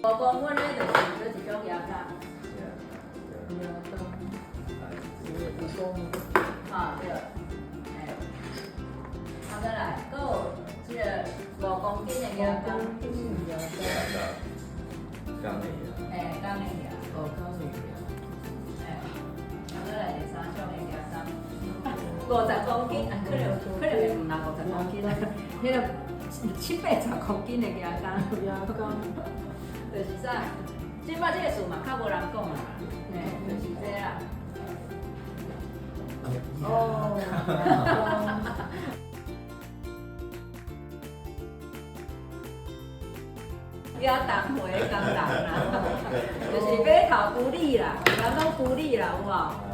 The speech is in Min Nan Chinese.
五公分的就是佗一種夯工？夯工，有五公。哈對，嘿。啊，閣來，閣有這個五公斤的夯工。五公斤夯工。鋼的。嘿，鋼的夯。哦，鋼的夯。嘿，啊，閣來第三種的夯工，50公斤，啊，可能可能會毋若50公斤啦，彼個七八十公斤的夯工。夯工。就是啥？這擺這個事嘛，較無人講啦，嘿，就是這啦。哦。夯重貨的工人啦，就是碼頭孤立啦，人講孤立啦，有無？